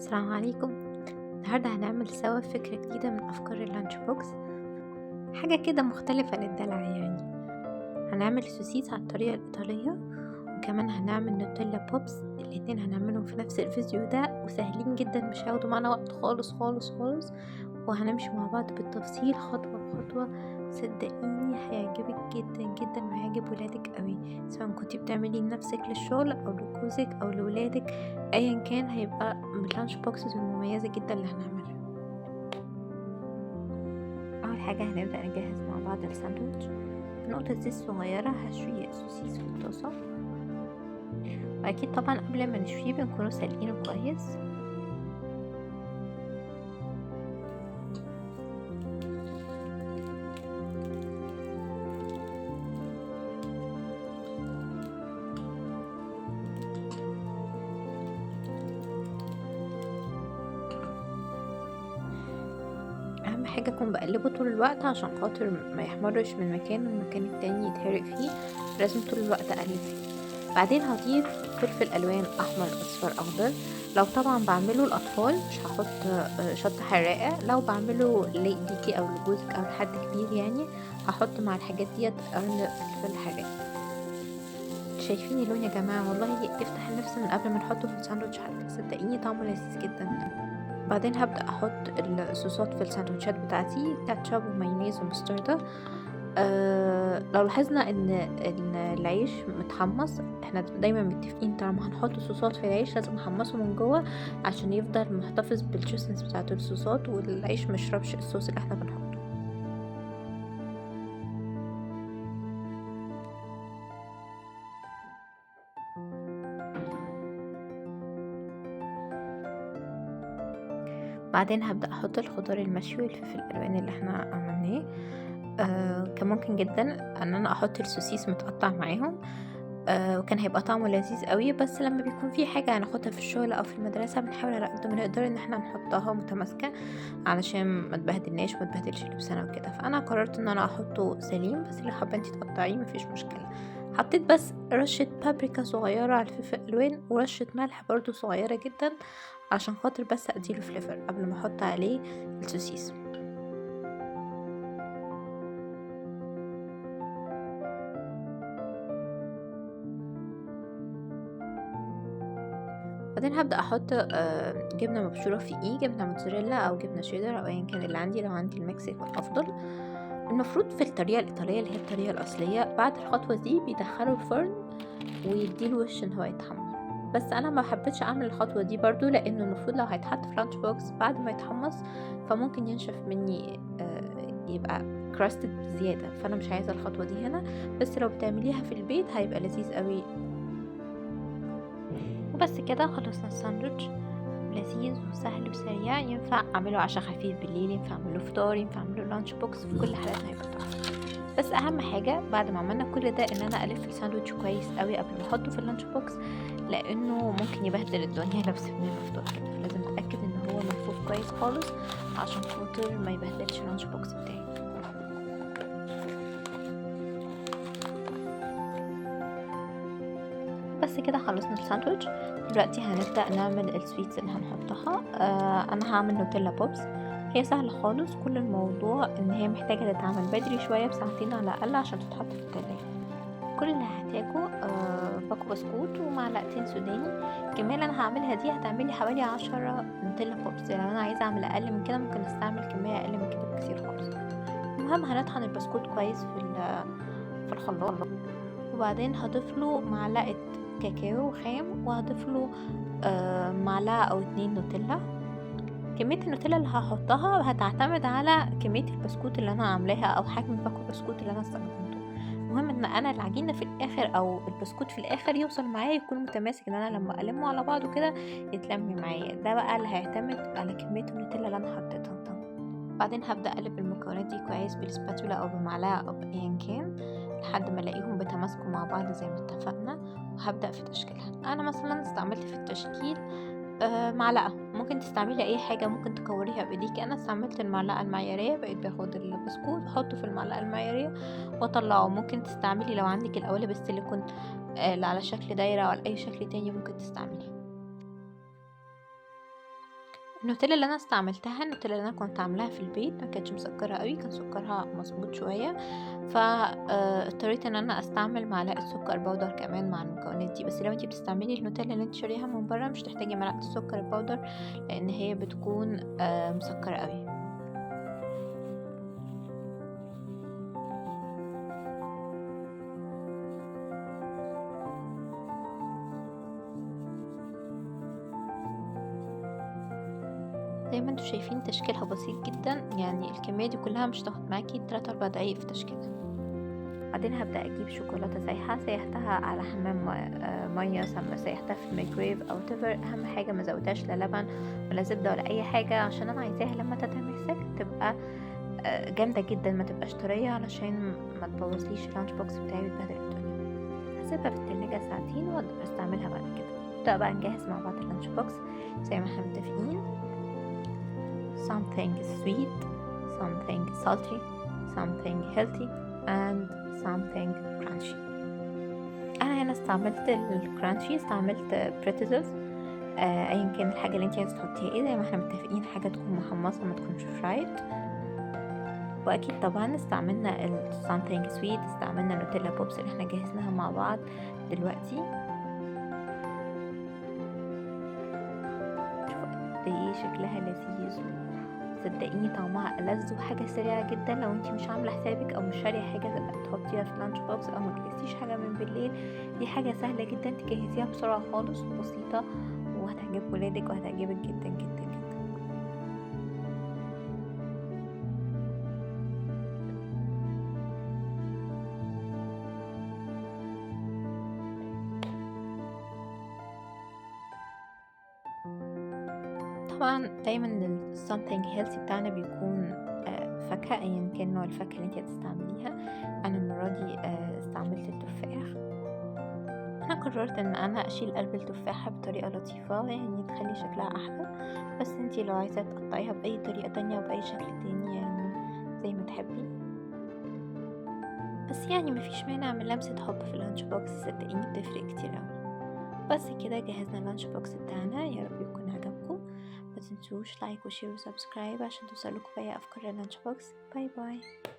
السلام عليكم. النهاردة هنعمل سوا فكرة جديدة من أفكار ال lunch box، حاجة كده مختلفة للدلع يعني. هنعمل سوسيس على الطريقة الإيطالية، وكمان هنعمل Nutella pops. الاتنين هنعملهم في نفس الفيديو ده، وسهلين جدا، مش هياخدوا معانا وقت خالص خالص خالص، وهنمشي مع بعض بالتفصيل خطوة بخطوة. صدقيني هيعجبك جدا جدا وهيعجب ولادك قوي، سواء كنتي بتعملي لنفسك للشغل او لجوزك او لولادك، ايا كان هيبقى من ال lunch boxes المميزة جدا اللي هنعملها. اول حاجة هنبدأ نجهز مع بعض الساندوتش. بنقطة زيت صغيرة هشوي السوسيس في الطاسة، واكيد طبعا قبل ما نشويه بنكونوا سالقينه كويس. اهم حاجة اكون بقلبه طول الوقت عشان خاطر ما يحمرش من مكان والمكان التاني يتحرق فيه، لازم طول الوقت اقلب فيه. بعدين هضيف فلفل الوان احمر اصفر اخضر. لو طبعا بعمله الاطفال مش هحط شطه حراقه، لو بعمله ليكي او لجوزك او لحد كبير يعني هحط مع الحاجات ديت قرن فلفل حراق. شايفين اللون يا جماعة؟ والله يفتح النفس من قبل ما نحطه في الساندوتش حتى، صدقيني طعمه لذيذ جدا. بعدين هبدأ احط الصوصات في الساندوتشات بتاعتي، كاتشب ومايونيز ومستردة. لو لاحظنا ان العيش متحمص، احنا دايما متفقين طالما هنحط صوصات في العيش لازم نحمصه من جوه عشان يفضل محتفظ بال juiciness بتاعت الصوصات والعيش مشربش الصوص اللي احنا بنحطه. بعدين هبدأ احط الخضار المشوي والفلفل الالوان اللي احنا عملناه. كان ممكن جدا ان انا احط السوسيس متقطع معاهم، وكان هيبقى طعمه لذيذ قوي. بس لما بيكون في حاجة هناخدها في الشغل او في المدرسة بنحاول على قد ما نقدر ان احنا نحطها متماسكة علشان ما تبهدلناش وما تبهدلش لبسنا وكده. فانا قررت ان انا احطه سليم، بس اللي حابة انتي تقطعيه مفيش مشكلة. حطيت بس رشة بابريكا صغيرة على الفلفل الالوان ورشة ملح برضو صغيرة جدا عشان خاطر بس اديله flavor قبل ما احط عليه السوسيس. بعدين هبدأ احط جبنة مبشورة في ايه، جبنة موتزاريلا او جبنة شيدر او ايا كان اللي عندي، لو عندي ال mix يكون افضل. المفروض في الطريقة الإيطالية اللي هي الطريقة الأصلية بعد الخطوة دي بيدخلوا الفرن ويديله وش ان هو يتحمر، بس انا ما حبيتش اعمل الخطوة دي برضو لانه المفروض لو هيتحط في lunch box بعد ما يتحمص فممكن ينشف مني، يبقى crusted بزيادة، فانا مش عايزة الخطوة دي هنا. بس لو بتعمليها في البيت هيبقى لذيذ قوي. وبس كده خلصنا الساندوتش، لذيذ وسهل وسريع، ينفع اعمله عشاء خفيف بالليل، ينفع اعمله فطار، ينفع اعمله lunch box، في كل حالاتنا هيبقى تحفة. بس اهم حاجة بعد ما عملنا كل ده ان انا الف الساندوتش كويس قوي قبل ما احطه في ال lunch box، لانه ممكن يبهدل الدنيا لو سيبناه مفتوح كده، فلازم اتاكد ان هو ملفوف كويس خالص عشان خاطر ما يبهدلش ال lunch box بتاعي. بس كده خلصنا الساندوتش. دلوقتي هنبدأ نعمل ال sweets اللي هنحطها. انا هعمل Nutella pops، هي سهلة خالص. كل الموضوع ان هي محتاجة تتعمل بدري شوية بساعتين على الاقل عشان تتحط في التلاجة. كل اللي هحتاجه باكو بسكوت ومعلقتين سوداني. الكمية اللي انا هعملها دي هتعملي حوالي 10 Nutella pops، لو انا عايزة اعمل اقل من كده ممكن استعمل كمية اقل من كده بكتير خالص. المهم هنطحن البسكوت كويس في الخلاط، وبعدين هضيف له معلقة كاكاو خام، وهضيف له معلقة او 2 نوتيلا. كمية النوتيلا اللي هحطها هتعتمد على كمية البسكوت اللي انا عاملاها او حجم باكو البسكوت اللي انا استخدمته. المهم ان انا العجينة في الاخر او البسكوت في الاخر يوصل معايا يكون متماسك، ان انا لما المه على بعضه كده يتلم معايا. ده بقى اللي هيعتمد على كمية النوتيلا اللي انا حطيتها. بعدين هبدأ اقلب المكونات دي كويس بال spatula او بمعلقة او بايا كان لحد ما الاقيهم بيتماسكوا مع بعض زي ما اتفقنا، وهبدأ في تشكيلها. انا مثلا استعملت في التشكيل معلقة، ممكن تستعملي اي حاجة، ممكن تكوريها بايديكي. انا استعملت المعلقة المعيارية، بقيت باخد البسكوت احطه في المعلقة المعيارية واطلعه. ممكن تستعملي لو عندك القوالب السيليكون اللي على شكل دايرة او على اي شكل تاني ممكن تستعمليه. النوتيلا اللي انا استعملتها، النوتيلا اللي انا كنت عاملاها في البيت، ما كانتش مسكره قوي، كان سكرها مظبوط شوية، فاضطريت ان انا استعمل معلقه سكر powder كمان مع المكونات دي. بس لو انتي بتستعملي النوتيلا اللي انت شاريها من بره مش تحتاجي معلقه السكر ال powder، لان هي بتكون مسكره قوي. زي ما انتم شايفين تشكيلها بسيط جدا، يعني الكمية دي كلها مش تاخد معاكي 3-4 دقايق في تشكيلها. بعدين هبدا اجيب شوكولاتة سايحه، سيحتها على حمام مية، سيحتها في الميكرويف او تفر. اهم حاجة ما زودهاش لا لبن ولا زبدة ولا اي حاجة، عشان انا عايزاها لما تتماسك تبقى جامدة جدا، ما تبقاش طرية، علشان ما تبوظليش ال lunch box بتاعي وتبهدل الدنيا. هسيبها في التلاجة ساعتين واقدر استعملها بعد كده. نبدا بقى نجهز مع بعض ال lunch box زي ما احنا متفقين. something sweet, something salty, something healthy and something crunchy. انا هنا استعملت ال crunchy، استعملت pretzels، ايا كان الحاجة اللي انت عايزه تحطيها ايه، زي ما احنا متفقين حاجة تكون محمصه ما تكونش fried. واكيد طبعا استعملنا ال something sweet، استعملنا نوتيلا pops اللي احنا جهزناها مع بعض دلوقتي. شوفوا قد ايه شكلها لذيذ، صدقيني طعمها ألذ، وحاجة سريعة جدا. لو انتي مش عاملة حسابك او مش شارية حاجة تحطيها في lunch box او ما جهزتيش حاجة من بالليل، دي حاجة سهلة جدا تجهزيها بسرعة خالص وبسيطة، وهتعجب ولادك وهتعجبك جدا جدا جدا. طبعا دايما ال something healthy بتاعنا بيكون فاكهة، ايا كان نوع الفاكهة اللي انت هتستعمليها. انا المرة دي استعملت التفاح. انا قررت ان انا اشيل قلب التفاحة بطريقة لطيفة، يعني تخلي شكلها احلى، بس انتي لو عايزة تقطعيها باي طريقة تانية وباي شكل تاني يعني زي ما تحبي، بس يعني مفيش مانع من لمسة حب في ال lunch box، صدقيني بتفرق كتير اوي. بس كده جهزنا ال lunch box بتاعنا، يا رب يكون عجبكم. ما تنسوش like و share و subscribe عشان توصلكوا باقي افكار ال lunch box. bye bye.